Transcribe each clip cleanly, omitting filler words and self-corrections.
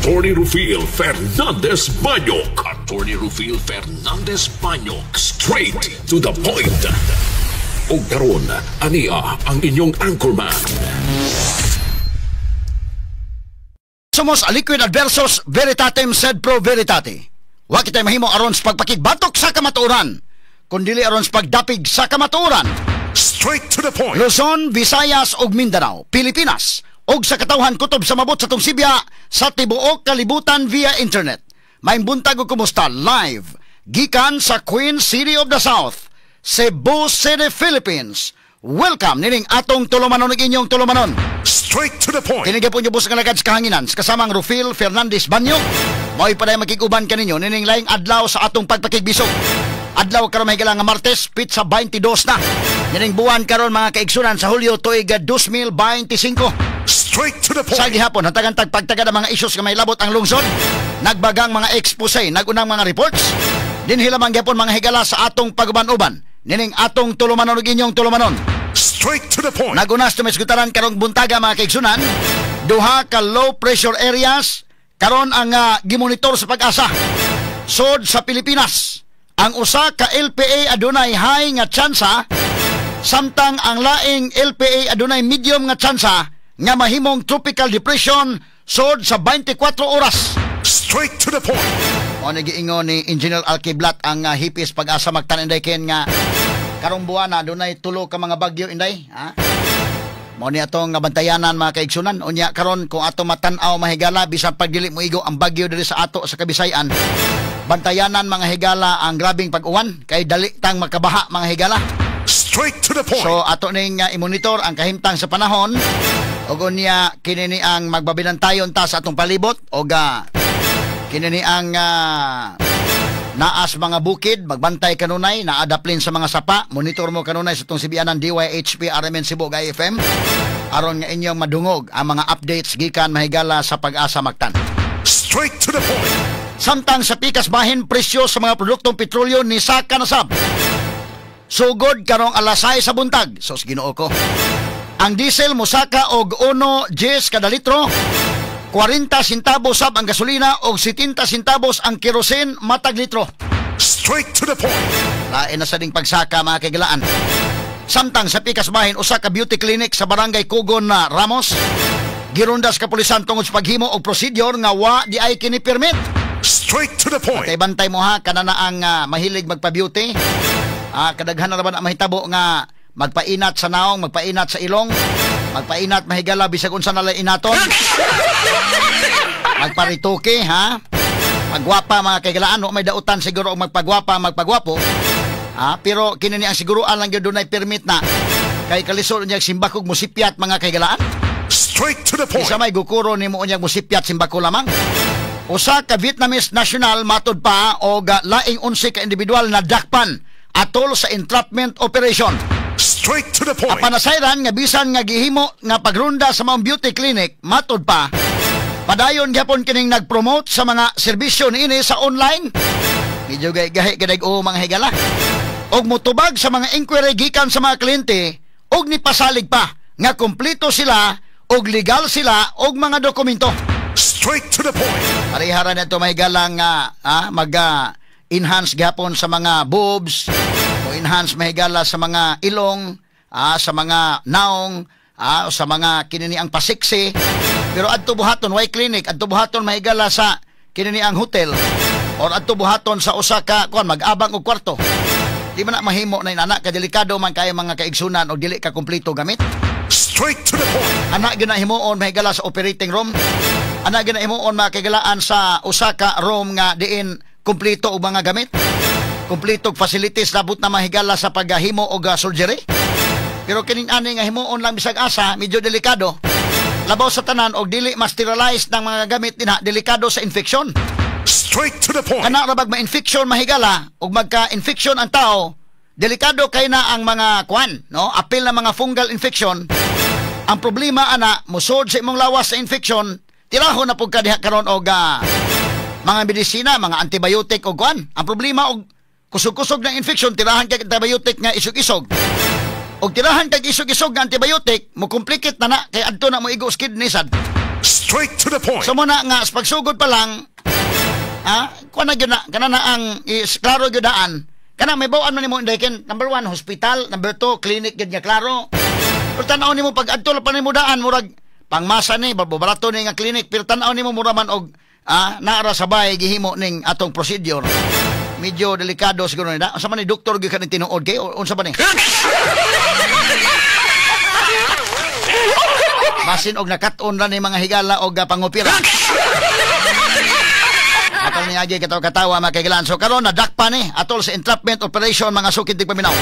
Attorney Rufil Fernandez Banyok. Attorney Rufil Fernandez Banyok. Straight to the point. Ug karon, ania ang inyong anchorman. Somos aliquid adversus veritatem sed pro veritate. Wa kitay mahimo aron sa pagpakigbatok sa kamatuoran, kundili aron sa pagdapig sa kamatuoran. Straight to the point. Luzon, Visayas ug Mindanao, Pilipinas ug sa katawhan kutob sa mabot sa tungsibya sa tibuok kalibutan via internet. Maayong buntag ug kumusta live gikan sa Queen City of the South, Cebu City, Philippines. Welcome nining atong tulumanon ug inyong tulumanon. Straight to the point. Kini gyapon yung nga lagad sa kahanginan sa kasamang Rufil Fernandez Banyo. Mao'y paday makig-uban kaninyo nining laing adlaw sa atong pagpakigbisog. Adlaw karon, mahigala, nga Martes, petsa 22 na nining buwan karon, mga kaigsunan, sa Hulyo, tuig 2025. Straight to the point. Sa gihapon, hatagan tag pagtagad ang mga issues nga may labot ang lungsod. Nagbagang mga expose, nagunang mga reports. Dinhi lamang gyapon, mga higala, sa atong paguban-uban nining atong tulumanon ug inyong tulumanon. Straight to the point. Nagunas tumisgutaran karong buntaga, mga kaigsunan, duha ka low pressure areas karon ang gimonitor sa Pag-asa sod sa Pilipinas. Ang usa ka LPA adunay high nga tsansa, samtang ang laing LPA adunay medium nga tsansa nga mahimong tropical depression sod sa 24 oras. Straight to the point. Mao ni giingon ni Engineer Alkiblat, ang hipis Pag-asa Mactan, Inday Ken, nga karong buwana adunay tulo ka mga bagyo, Inday, ha? Mao ni atong nga bantayanan, mga kaigsunan. Unya karon, kung ato matan-aw, mahigala, bisan pag dili mo igo ang bagyo diri sa ato sa Kabisayan, bantayanan, mga higala, ang grabing pag-uwan kay dali tang makabaha, mga higala. Straight to the point. So ato ning i-monitor ang kahimtang sa panahon ug unya kini ni ang magbabinantayon ta sa atong palibot og kini ni ang naas mga bukid, magbantay kanunay, naadaplin sa mga sapa, monitor mo kanunay sa atong sibianan DYHP RMN Cebu ug IFM aron nga inyong madungog ang mga updates gikan, mahigala, sa Pag-asa Mactan. Straight to the point. Samtang sa pikas bahin, presyo sa mga produktong petrolyo ni saka na sab. Sugod karong alas 6 sa buntag. Sos, Ginoo ko. Ang diesel mosaka og 1 10 kada litro. 40 centavos sab ang gasolina og 70 centavos ang kerosene matag litro. Straight to the point. Lain na sa ding pagsaka, mga kaigalaan. Samtang sa pikas bahin, usa ka beauty clinic sa Barangay Kugon na Ramos girundas kapulisan tungod sa paghimo og procedure nga wa di ay kini permit. Straight to the point. Kay bantay mo ha, kana na ang mahilig magpa-beauty. Kadaghan na naman ang mahitabo nga magpainat sa naong, magpainat sa ilong, magpainat, mahigala, bisag unsa na lang inaton. Magparituke ha. Pagwapa, mga kaigalaan, no, may dautan siguro og magpagwapa, magpagwapo. Pero kini ni ang siguruan lang gyud dunay permit na kay kalisod niya simbakog musipyat, mga kaigalaan. Straight to the point. Isa may gukuro nimo unyag musipyat simbako lamang. Usa ka Vietnamese national, matud pa, og laing 11 ka individual na dakpan atol sa entrapment operation. Straight to the point. Apan nasayran nga bisan nga gihimo nga pagrunda sa maong beauty clinic, matud pa, padayon gyapon kining nagpromote sa mga serbisyo niini sa online. Medyo gay gahi gadag o, mga higala. Og motubag sa mga inquiry gikan sa mga kliyente og nipasalig pa nga kompleto sila og legal sila og mga dokumento. Straight to the point. Parehara na ito, mahigala, nga mag enhance gihapon sa mga boobs o enhance, mahigala, sa mga ilong, sa mga naong, o sa mga kinini ang pasiksi. Pero adto buhaton way clinic, adto buhaton, mahigala, sa kinini ang hotel or adto buhaton sa usa ka kuan mag-abang og kwarto. Di man na mahimo na inana, kadelikado man kayo, mga kaigsunan, og dili ka kumpleto gamit. Straight to the point. Ana gyud na himuon, mahigala, sa operating room. Ana gyud na himuon, mga kaigalaan, sa usa ka room nga diin kumpleto og mga gamit. Kumpleto og facilities labot na, mahigala, sa paghimo og surgery. Pero kining ani nga himuon lang bisag asa, medyo delikado. Labaw sa tanan og dili ma-sterilize ng mga gamit dinha, delikado sa infection. Straight to the point. Kana ra bag ma-infection, mahigala, ug magka-infection ang tao, delikado kay na ang mga kwan, no? Apil na mga fungal infection. Ang problema ana, musod sa imong lawas sa infection, tirahon na pud ka diha karon og mga medisina, mga antibiotic og kwan. Ang problema og kusog-kusog ng infection, tirahan kag antibiotic nga isog-isog. Og tirahan kag isog-isog nga antibiotic, mo complicate na na kay adto na mo igo sa kidney sad. Straight to the point. So muna nga sa pagsugod pa lang, kuan na gyud na kana na ang is klaro gyud daan. Kana may bawaan man nimo, Inday Ken, number 1 hospital, number 2 clinic gyud nga klaro. Pero tan-aw nimo pag adto pa nimo daan, murag pangmasa ni, barato ni nga clinic, pero tan-aw nimo mura man og naara sa bahay gihimo ning atong procedure. Medyo delikado siguro ni da. Unsa man ni doktor gyud kaning tinuod kay unsa ba ni? Basin og nakat-on ra ni mga higala og pangopera. Atol ni agi katawa-katawa mga kaigilan. So karon nadakpa ni atol sa entrapment operation mga sukid tigpaminaw.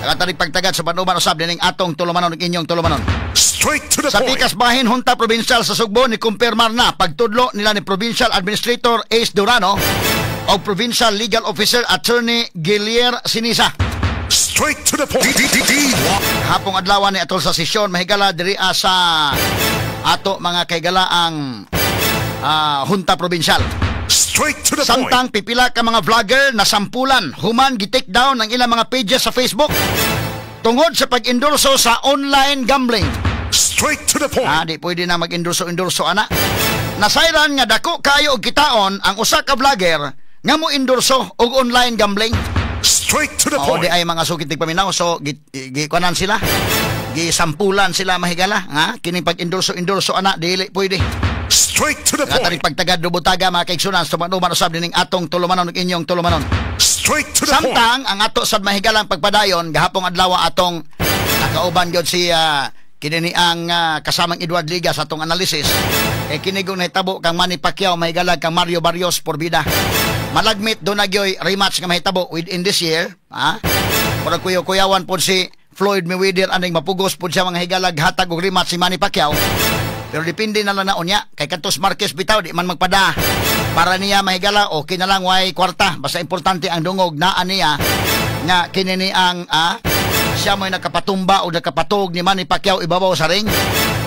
Nakatarik pagtagad sa panuman usab dining atong tulumanon ug inyong tulumanon. Straight to the Sa point. Pikas bahin Junta Provincial sa Sugbo ni kumpirmar na pagtudlo nila ni Provincial Administrator Ace Durano o Provincial Legal Officer Attorney Gilier Sinisa. Straight to the point. Hapong adlaw ni atol sa sesyon mahigala diri sa ato mga kaigala ang Junta Provincial. Straight to the point. Samtang pipila ka mga vlogger na sampulan human gi-take down ang ilang mga pages sa Facebook tungod sa pag-endorso sa online gambling. Straight to the point. Di pwede na mag-endorso-endorso ana. Nasayran nga dako kayo og kitaon ang usa ka vlogger nga mo endorso og online gambling. Straight to the Oo, point. di ay mga sukit paminaw. So, gikuanan sila. Gisampulan sila mahigala. Ha? Kining pag-endorso-endorso ana, dili pwede. Straight to the Katarik point. pagtagad dubutaga mga kaigsunan sa tumanuman usab dining atong tulumanon ug inyong tulumanon. Straight to the point. Samtang ang ato sad mahigalang pagpadayon gahapong adlaw atong nakauban gyud si kini ang kasamang Edward Liga sa atong analysis. Eh kini kung nahitabo kang Manny Pacquiao mahigala kang Mario Barrios por bida. Malagmit do na gyoy rematch nga mahitabo within this year, ha? Murag kuyaw-kuyawan pod si Floyd Mayweather aning mapugos pod siya mga higalag hatag og rematch si Manny Pacquiao. Pero depende na lang na unya kay kantos Marquez bitaw di man magpada. Para niya mahigala okay na lang way kwarta, basta importante ang dungog naa niya nga kini ni ang siya mo'y nakapatumba o nakapatog ni Manny Pacquiao ibabaw sa ring.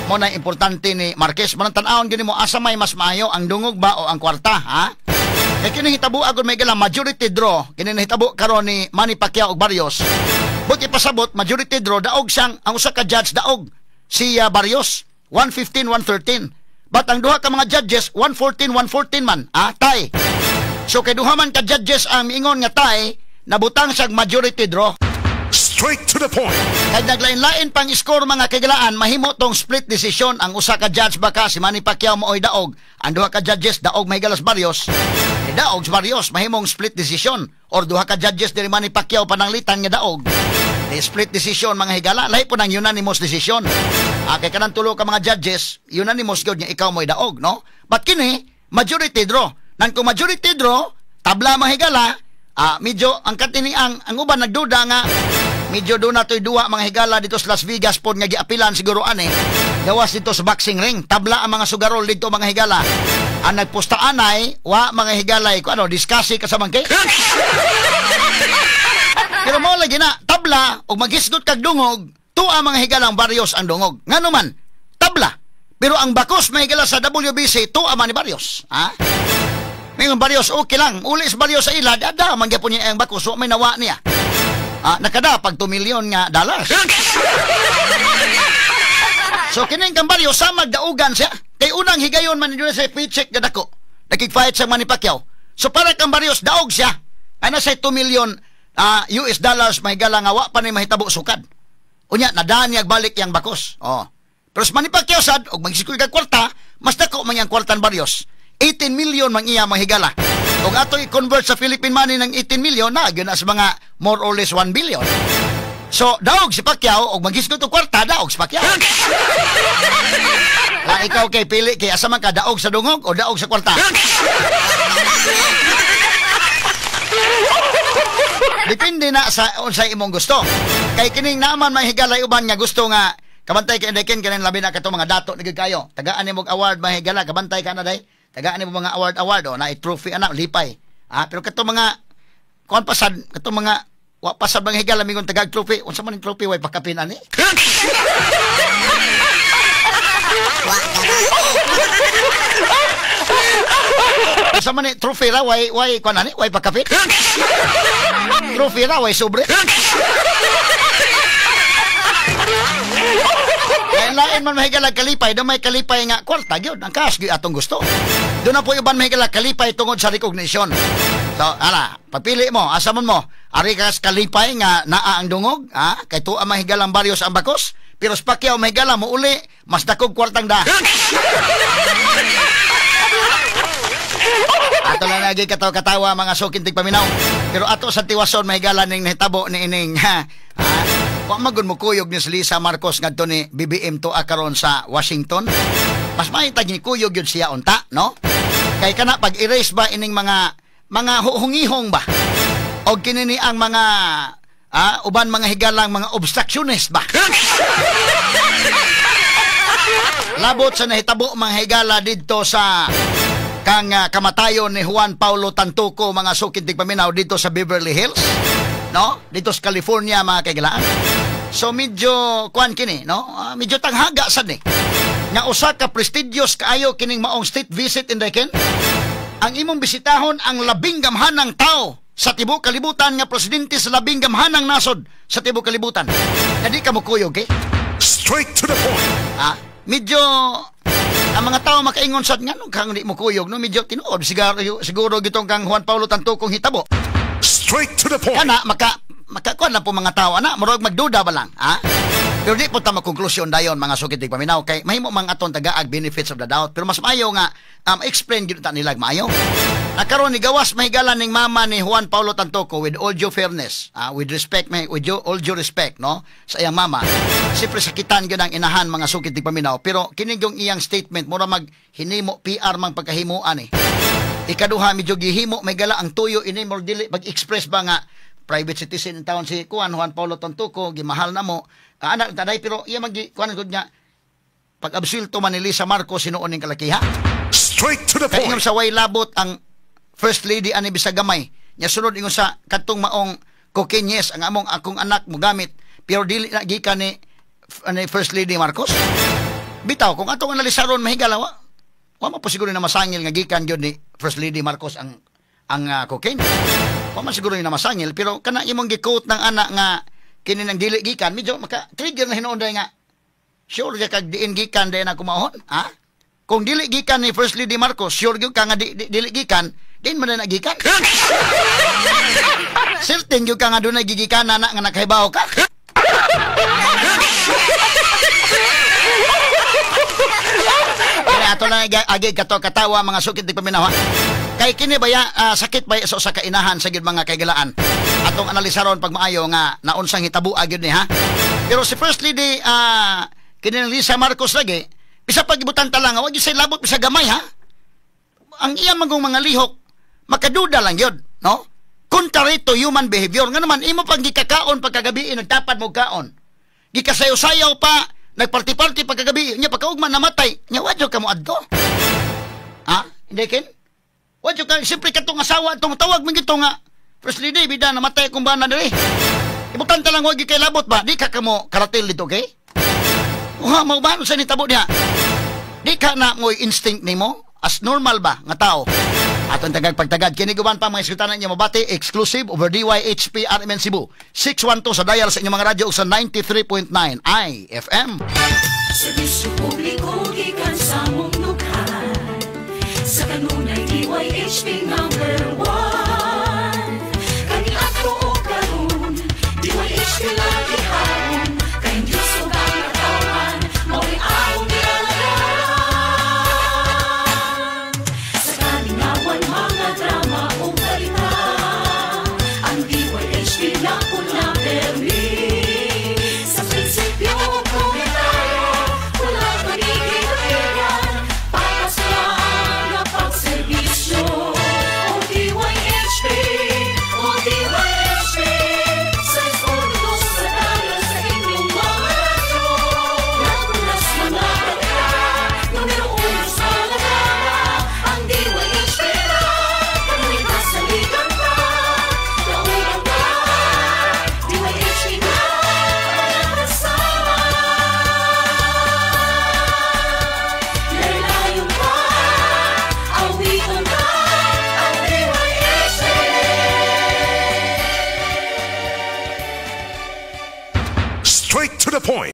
Mo na importante ni Marquez. Mo nang tan-awon gyud nimo asa may mas maayo, ang dungog ba o ang kwarta, ha? Kay kini hitabo agud may gala majority draw kini nahitabo karon ni Manny Pacquiao og Barrios. But ipasabot majority draw daog siyang ang usa ka judge daog si Barrios 115 113. But ang duha ka mga judges 114 114 man, tie. So kay duha man ka judges ang miingon nga tie, nabutang siyang majority draw. Straight to the point. Kay naglain-lain pang score mga kaigalaan, mahimo tong split decision. Ang usa ka judge baka si Manny Pacquiao mooy daog, ang duha ka judges daog mahigalas Barrios. Eh, daog si Barrios, mahimong split decision or duha ka judges diri Manny Pacquiao pananglitan nga daog. Eh, split decision mga higala, lahi po ng unanimous decision. Kay kanang tulo ka mga judges, unanimous gyud nga ikaw mo'y daog, no? But kini majority draw. Nan kung majority draw, tabla mga higala, medyo ang katini ang uban nagduda nga medyo doon na to'y duwa mga higala dito sa Las Vegas pod nga giapilan siguro ani. Gawas dito sa boxing ring. Tabla ang mga sugarol dito mga higala. Ang nagpusta anay, wa mga higala ko ano, diskasi kasamang kay. Pero mo lagi na, tabla, og maghisgot kag dungog, tuwa mga higala ang Barrios ang dungog. Ngano man, tabla. Pero ang bakos mga higala sa WBC, tuwa man ni Barrios. Ha? Ngayon Barrios, okay lang. Uli sa Barrios sa ila, ada, mangyapon niya ang bakos, wa may nawa niya. Nakada pag 2 million nga dollars. So kining kang Barrios sa magdaugan siya. Kay unang higayon man nila sa paycheck nga dako. Nakig-fight sa Manny Pacquiao. So para kang Barrios daog siya. Ana sa 2 million US dollars mahigala nga wa pa ni mahitabo sukad. Unya nadaan niya balik yang bakos. Oh. Pero sa Manny Pacquiao sad og magsikul kag kwarta, mas dako man yang kwartan Barrios. 18 million man iya mahigala. Kung ato i-convert sa Philippine money ng 18 million, na gyud na sa mga more or less 1 billion. So, daog si Pacquiao, og maghisgot og kwarta, daog si Pacquiao. La ikaw kay pili kay asa man ka, daog sa dungog o daog sa kwarta? Depende na sa unsay imong gusto. Kay kining naaman mahigala uban nga gusto nga kabantay kay Inday Ken kanin labi na kato mga dato na gyud kayo. Tagaan nimo og award mahigala, kabantay ka na day. Tagaan nimo mga award o na trophy ana lipay. Pero kato mga kuan pasad kato mga wa pasad mga higala mingon tagag trophy, unsa man ning trophy way pakapin ani? Unsa man ni trophy ra way way kuan ani way pakapin? Trophy ra way sobre. Kaya Lain-lain man, mahigala, kalipay. Doon may kalipay nga kwarta gyud, ang cash gyud atong gusto. Doon na po uban, mahigala, kalipay tungod sa recognition. So, ala, pagpili mo, asa man mo, ari ka sa kalipay nga naa ang dungog, ha? Kay tuwa, mahigala, ang baryos ang bakos, pero sa Pacquiao, mahigala, mo uli, mas dakog kwartang da. Ato lang lagi katawa-katawa, mga suking tigpaminaw. Pero ato sa tiwason, mahigala, ning nahitabo ni ining ha. Wa magun mo kuyog ni Lisa Marcos ngadto ni BBM to karon sa Washington. Mas may ni kuyog yun siya unta, no? Kay kana pag erase ba ining mga hungihong ba? O kini ni ang mga uban mga higalang mga obstructionist ba? Labot sa nahitabo, mga higala, didto sa kang kamatayon ni Juan Paulo Tantuco, mga sukid tigpaminaw, dito sa Beverly Hills, no? Dito sa California, mga kaigalaan. So medyo kuan kini, no? Medyo tanghaga sad ni nga usa ka prestigious kaayo kining maong state visit in ken. Ang imong bisitahon ang labing gamhanang tao sa tibuok kalibutan nga presidente sa labing gamhanang nasod sa tibuok kalibutan. Na di ka mo kuyog, eh? Straight to the point. Medyo ang mga tao makaingon sad nga nung kang di mo kuyog, no? Medyo tinuod siguro siguro gitong kang Juan Paulo Tantucong hitabo. Straight to the point. Kana maka maka kuan lang po mga tao ana, murag magduda ba lang, ha? Pero di po ta makonklusyon dayon, mga sukit paminaw, kay mahimo mang aton tagaag benefits of the doubt, pero mas maayo nga explain gyud ta nila maayo. Nakaron ni gawas, mahigala, ning mama ni Juan Paulo Tantoco, with all due fairness, with respect, may with due, all due respect, no, sa iyang mama. Siyempre sakitan gyud ang inahan, mga sukit paminaw, pero kini yung iyang statement mura mag hinimo PR mang pagkahimuan eh. Ikaduha, medyo gihimo may gala ang tuyo ini more dili pag-express ba nga private citizen in town si Juan Juan Paulo Tantuco, gimahal na mo anak taday, pero iya mag kuan gud nga pag absuelto man ni Lisa Marcos sinuon ning kalakiha. Straight to the Kay point. Ingon sa way labot ang first lady ani bisag gamay. Nya sunod ingon sa kadtong maong cocaine, yes, ang among akong anak mo gamit, pero dili na gikan ni First Lady Marcos. Bitaw kung atong analisaron, mahigala, wa man po siguro na masangil nga gikan gyud ni First Lady Marcos ang cocaine. Wa man siguro na masangil, pero kana imong gi-quote ng anak nga kini nang dili gikan, medyo maka trigger na hinuon nga sure ka kag diin gikan dahil na kumahon, ha? Kung dili gikan ni First Lady Marcos, sure gyud ka nga dili gikan, din man na gikan. Certain gyud ka nga dunay gigikan na nga nakahibaw ka. Kaya ato lang agi kato katawa, mga sukit di paminaw, ha? Kay kini baya sakit baya so sa kainahan sa gyud, mga kaigalaan. Atong analisaron pag maayo nga naunsang hitabo gyud ni, ha. Pero si First Lady kini Lisa Marcos lagi bisa pagibutan ta lang, wa gyud say labot bisa gamay, ha. Ang iya magong mga lihok makaduda lang gyud, no? Contrary to human behavior nga naman imo pang gikakaon pagkagabi, nagtapad mo kaon. Gikasayaw-sayaw pa, nagparty-party pagkagabi, nya pagkaugma namatay, nya wa ka mo adto. Ha? Hindi ken? Wa ka siyempre katong asawa atong tawag man gito nga First Lady, bida namatay kung bana diri. Ibutan ta lang wa kay labot ba? Di ka kamo karatil dito, okay? Uha, mo ba sa nitabo diha? Di ka na mo'y instinct nimo as normal ba nga tao? Atong tagag pagtagad kini guban pa mga eskwetanan niyo mabati exclusive over DYHP RMN Cebu 612 sa dial sa inyong mga radyo ug sa 93.9 IFM. Serbisyo publiko gikan sa mong dughan. Sa kanunay, DYHP number 1.